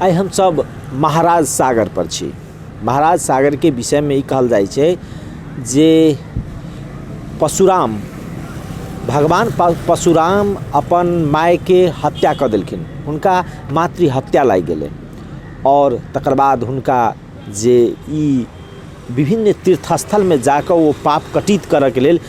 आइ हमसभ महाराज सागर पर छी। महाराज सागरके विषयमे ई कहल जाइ छै जे परशुराम भगवान परशुराम अपन मायके हत्या कऽ देलखिन, हुनका मातृ हत्या लागि गेलै आओर तकर बाद हुनका जे ई विभिन्न तीर्थस्थलमे जाकऽ ओ पाप कटित करऽके लेल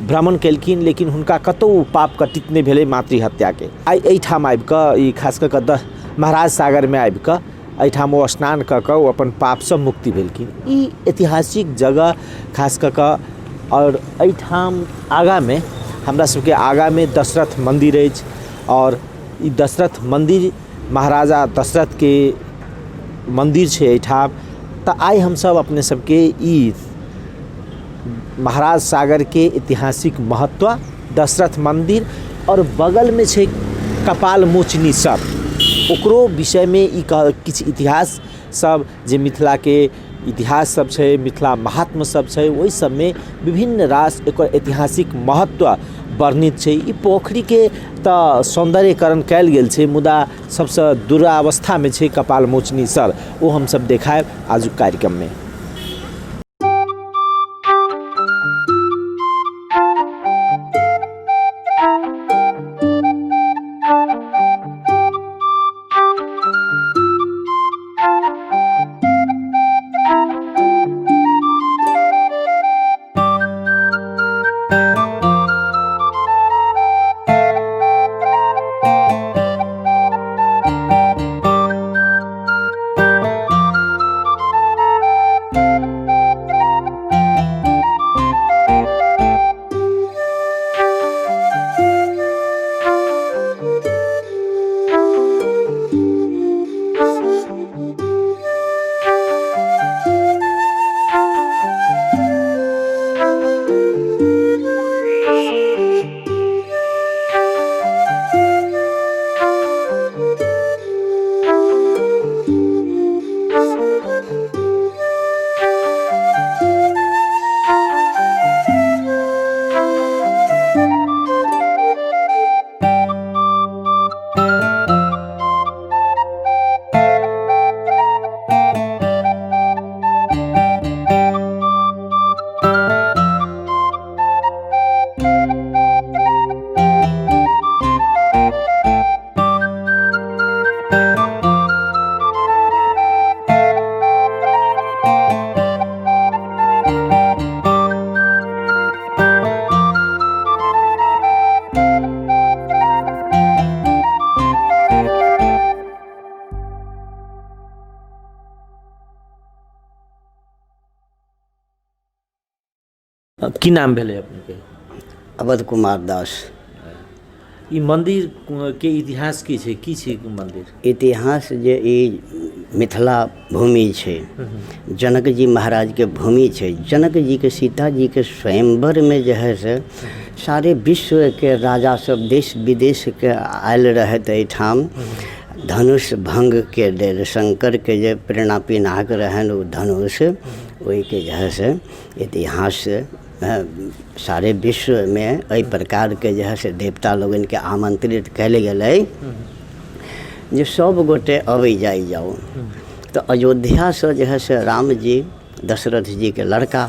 भ्रमण केलखिन, लेकिन हुनका कतहु ओ पाप कटित नहि भेलै मातृ हत्याके। आइ एहिठाम आबिकऽ ई खास कऽ कऽ महाराज सागरमे आबिकऽ एहिठाम ओ स्नान कऽ कऽ ओ अपन पापसँ मुक्ति भेलखिन। ई ऐतिहासिक जगह खास कऽ कऽ आओर एहिठाम आगाँमे हमरा सबके आगाँमे दशरथ मन्दिर अछि आओर ई दशरथ मन्दिर महाराजा दशरथके मन्दिर छै एहिठाम। तऽ आइ हमसब अपने सबके ई महाराज सागरके ऐतिहासिक महत्व, दशरथ मन्दिर आओर बगलमे छै कपाल मोचनी सब, ओकरो विषयमे ई कह किछु इतिहास सब जे मिथिलाके इतिहास सब छै, मिथिला महात्म सब छै, ओहि सबमे विभिन्न रास एकर ऐतिहासिक महत्व वर्णित छै। ई पोखरिके तऽ सौन्दर्यकरण कयल गेल छै, मुदा सबसँ दुरावस्थामे छै कपाल मोचनी सर, ओ हमसब देखायब आजुक कार्यक्रममे। की नाम भेलै अपनेके? अवध कुमार दास। ई मन्दिर के इतिहास की छै, की छै ई मन्दिर? इतिहास जे ई मिथिला भूमि छै, जनक जी महाराजके भूमि छै। जनक जीके सीता जीके स्वयंवरमे जे है से सारे विश्वके राजा सब देश विदेशके आयल रहथि एहिठाम धनुष भङ्गके लेल। शङ्करके जे प्रेरणा पिनाक रहनि ओ धनुष, ओहिके जे है से इतिहास सारे विश्वमे एहि प्रकारके जे है से देवता लोकनिके आमन्त्रित कयल गेलै जे सब गोटे अबै जाइ जाउ। तऽ अयोध्यासँ जे है से रामजी दशरथ जीके लड़का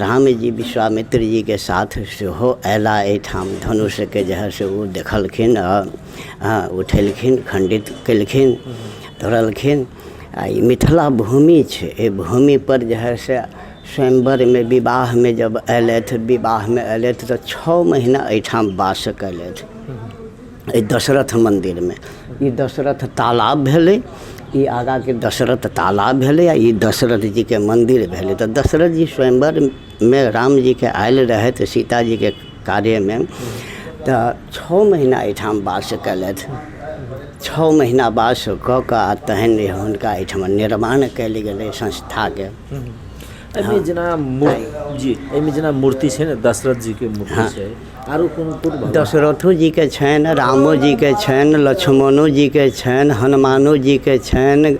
रामजी विश्वामित्र जीके साथ सेहो अयला एहिठाम। धनुषके जे है से ओ देखलखिन, उठेलखिन, खण्डित केलखिन, तोड़लखिन। आ ई मिथिला भूमि छै, एहि भूमिपर जे है से स्वयंवरमे विवाहमे जब अयलथि, विवाहमे अयलथि तऽ 6 महीना एहिठाम वास कयलथि एहि दशरथ मन्दिरमे। ई दशरथ तालाब भेलै, ई आगाँके दशरथ तालाब भेलै आ ई दशरथ जीके मन्दिर भेलै। तऽ दशरथ जी स्वयंवरमे रामजीके आयल रहथि सीताजीके कार्यमे, तऽ 6 महीना एहिठाम वास कयलथि। 6 महीना वास कऽ कऽ आ तहन हुनका एहिठाम निर्माण कयल गेलै संस्थाके। एहिमे जेना जी एहिमे जेना मूर्ति छै ने, दशरथ जीके मूर्ति छै, आरो कोन कोन भगवान? दशरथो जीके छनि, रामो जीके छनि, लक्ष्मणो जीके छनि, हनुमानो जीके छनि,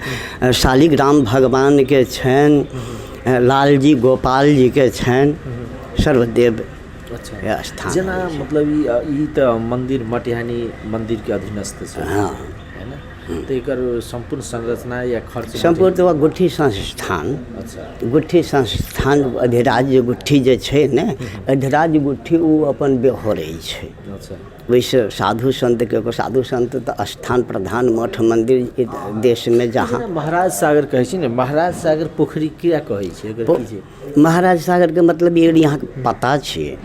शालिग्राम भगवानके छनि, लालजी गोपाल जीके छनि, सर्वदेव अच्छा स्थान। जेना मतलब ई तऽ मन्दिर मटिहानी मन्दिरके अधीनस्थ छै। हँ, है ने? तऽ एकर सम्पूर्ण संरचना या खर्च सम्पूर्ण तऽ गुठी संस्थान। अच्छा। गुठी संस्थान अधिराज्य गुठी जे छै ने, अधिराज्य गुठी ओ अपन बेहोरै छै। अच्छा। ओहिसँ साधु सन्तके, साधु सन्त तऽ स्थान प्रधान मठ मन्दिर देशमे जहाँ। महाराज सागर कहै छी ने, महाराज सागर पोखरि किया कहै छै, एकर की छै? महाराज सागरके मतलब ई अहाँके पता छै,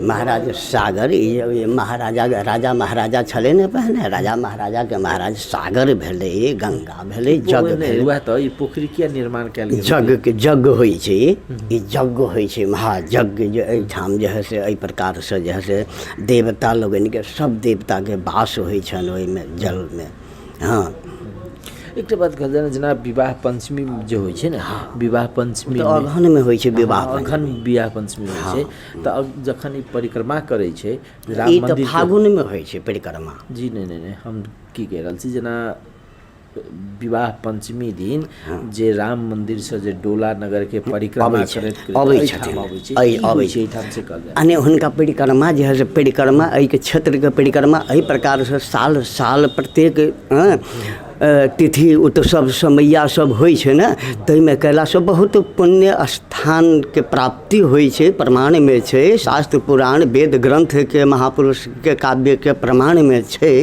महाराज सागर ई महाराजा, राजा महाराजा छलै ने पहिने, राजा महाराजाके महाराज सागर भेलै, गंगा भेलै, जग भेलै। वएह तऽ ई पोखरि किया निर्माण कयल गेल? जगके जग होइ छै, ई जग होइ छै, महायज्ञ, जे एहिठाम जे हइ से एहि प्रकारसँ जे हइ से देवता लोकनिके, सब देवताके वास होइ छनि ओहिमे जलमे। हँ। एकटा बात कहल जाय, जेना विवाह पंचमी जे होइ छै ने, विवाह पंचमी तऽ अगहनमे होइ छै विवाह। अगहन विवाह पंचमी होइ छै, तऽ जखन ई परिक्रमा करै छै राम ई तऽ मन्दिर फागुनमे होइ छै परिक्रमा। जी नहि नहि नहि, हम की कहि रहल छी, जेना विवाह पंचमी दिन जे राम मन्दिरसँ जे डोला नगरके परिक्रमा अबै छै, करैत करैत अबै एहिठाम छथिन, अबै छै, अइ की होइ अबै छै एहिठाम से कहल जाय? आ हुनका परिक्रमा जे हइ से परिक्रमा एहिके क्षेत्रके परिक्रमा एहि प्रकारसँ साल साल प्रत्येक तिथि उत्सव समैया सब होइ छै ने, ताहिमे कयलासँ बहुत पुण्य स्थानके प्राप्ति होइ छै। प्रमाणमे छै, शास्त्र पुराण वेद ग्रन्थके महापुरुषके काव्यके प्रमाणमे छै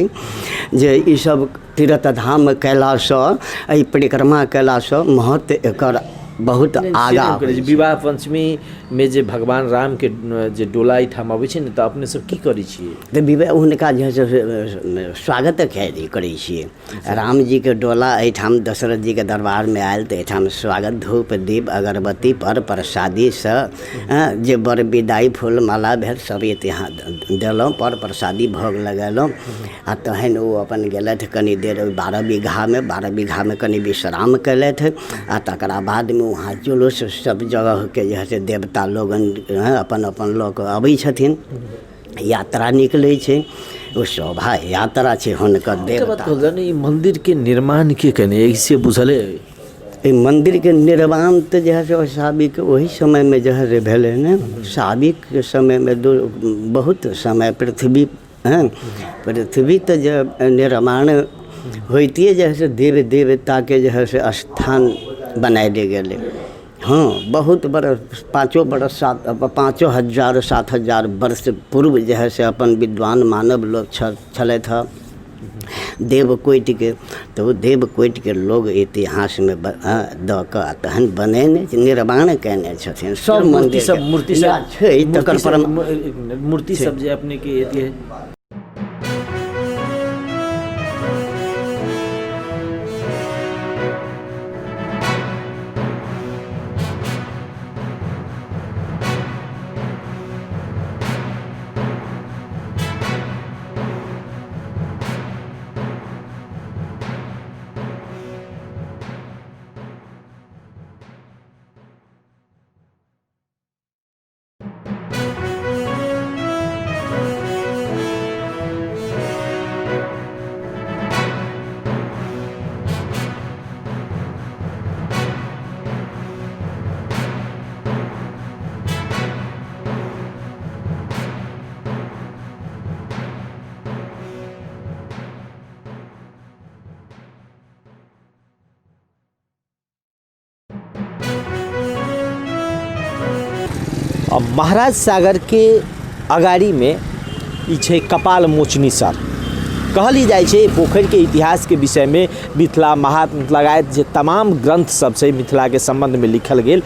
जे ईसब तीर्थ धाम कयलासँ, एहि परिक्रमा कयलासँ महत्व एकर बहुत आगाँ। विवाह पंचमीमे जे भगवान रामके जे डोला एहिठाम अबै छै ने, तऽ अपने सब की करै छियै? तऽ विवाह हुनका जे हइ से स्वागत करै छियै। रामजीके डोला एहिठाम दशरथ जीके दरबारमे आयल तऽ एहिठाम स्वागत धूप दीप अगरबत्ती पर प्रसादीसँ जे बर विदाइ फूल माला भेल सब यहाँ देलहुँ, पर प्रसादी भोग लगेलहुँ आ तहन ओ अपन गेलथि कनि देर ओहि 12 बीघामे, 12 बीघामे कनि विश्राम केलथि आ तकरा बादमे वहाँ जुलूस सब जगहके जे हइ से देवता लोगन अपन अपन लऽ कऽ अबै छथिन, यात्रा निकलै छै, ओ शोभा यात्रा छै हुनकर देवता। ई मन्दिरके निर्माण के केने से बुझले? एहि मन्दिरके निर्माण तऽ जे हइ से साबिक ओहि समयमे जे हइ से भेलै ने, साबिकके समयमे बहुत समय पृथ्वी, हँ, पृथ्वी तऽ जे निर्माण होइते जे हइ से देव देवताके जे हइ से स्थान बनायल गेलै। हँ, बहुत बरस, 5 बरस, 7, 5000, 7000 वर्ष पूर्व जे हइ से अपन विद्वान मानव लोक छलथि हँ देवकोटिके, तऽ ओ देवकोटिके लोग इतिहासमे दऽ कऽ तहन बनेने निर्माण कयने छथिन सब मूर्ति सब, मूर्ति सब छै तकर पर मूर्ति सब जे अपनेके अथी। महाराज सागरके अगाड़ीमे ई छै कपाल मोचनी सर कहल ही जाइ छै। पोखरिके इतिहासके विषयमे मिथिला महात्म लगायत जे तमाम ग्रन्थ सब छै मिथिलाके सम्बन्धमे लिखल गेल,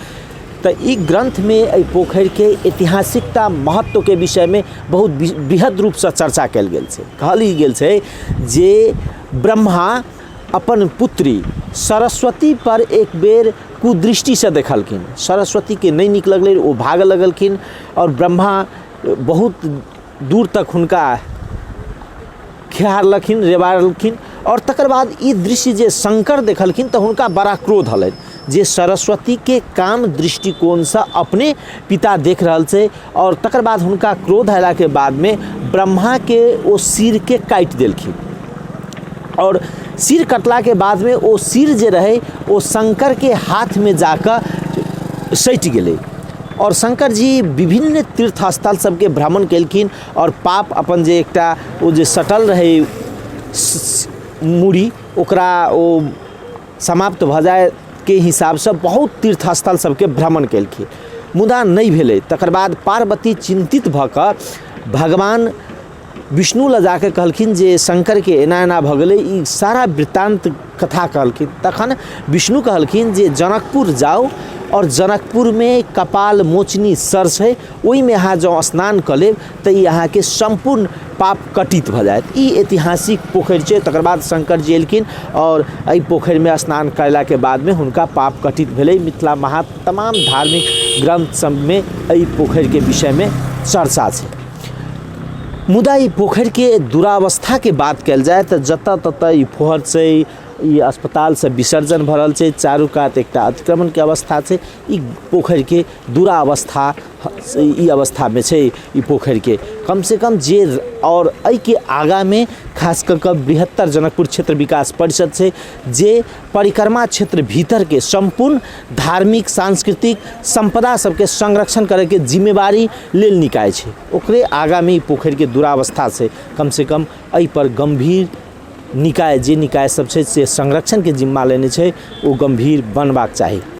तऽ ई ग्रन्थमे एहि पोखरिके ऐतिहासिकता महत्वके विषयमे बहुत बृहद रूपसँ चर्चा कयल गेल छै। कहल ई गेल छै जे ब्रह्मा अपन पुत्री सरस्वती पर एक बेर कुदृष्टिसँ देखलखिन, सरस्वतीके नहि नीक लगलै, ओ भागऽ लगलखिन आओर ब्रह्मा बहुत दूर तक हुनका खेहारलखिन, रेबारलखिन आओर तकर बाद ई दृश्य जे शंकर देखलखिन तऽ हुनका बड़ा क्रोध हलनि जे सरस्वतीके काम दृष्टिकोणसँ अपने पिता देख रहल छै। आओर तकर बाद हुनका क्रोध अयलाके बादमे ब्रह्माके ओ सिरके काटि देलखिन आओर सिर कटलाके बादमे ओ सिर जे रहै ओ शंकरके हाथमे जाकऽ सटि गेलै आओर शंकर जी विभिन्न तीर्थ स्थल सबके भ्रमण केलखिन आओर पाप अपन जे एकटा ओ जे सटल रहै मूड़ी ओकरा ओ समाप्त भऽ जाइके हिसाबसँ बहुत तीर्थ स्थल सबके भ्रमण केलखिन, मुदा नहि भेलै। तकर बाद पार्वती चिन्तित भऽ कऽ भगवान विष्णु लग जाके कहलखिन जे शङ्करके एना एना भऽ गेलै, ई सारा वृत्तान्त कथा कहलखिन। तखन विष्णु कहलखिन जे जनकपुर जाउ आओर जनकपुरमे कपाल मोचनी सर छै, ओहिमे अहाँ जँ स्नान कऽ लेब तऽ ई अहाँके सम्पूर्ण पाप कटित भऽ जायत। ई ऐतिहासिक पोखरि छै। तकर बाद शङ्कर जी एलखिन आओर एहि पोखरिमे स्नान कयलाके बादमे हुनका पाप कटित भेलै। मिथिला महात्म तमाम धार्मिक ग्रन्थ सबमे एहि पोखरिके विषयमे चर्चा छै। मुदा ई पोखरिके दुरावस्थाके बात कयल जाय तऽ जतऽ ततऽ ई फोहर छै, ई अस्पतालसँ विसर्जन भऽ रहल छै, चारू कात एकटा अतिक्रमणके अवस्था छै। ई पोखरिके दुरावस्था ई अवस्थामे छै। ई पोखरिके कमसँ कम जे आओर एहिके आगाँमे खास कऽ कऽ बृहत्तर जनकपुर क्षेत्र विकास परिषद छै, जे परिक्रमा क्षेत्र भीतरके सम्पूर्ण धार्मिक सांस्कृतिक सम्पदा सबके संरक्षण करैके जिम्मेवारी लेल निकाय छै, ओकरे आगाँमे ई पोखरिके दुरावस्था छै। कमसँ कम एहिपर गम्भीर निकाय, जे निकाय सब छै से संरक्षणके जिम्मा लेने छै, ओ गम्भीर बनबाक चाही।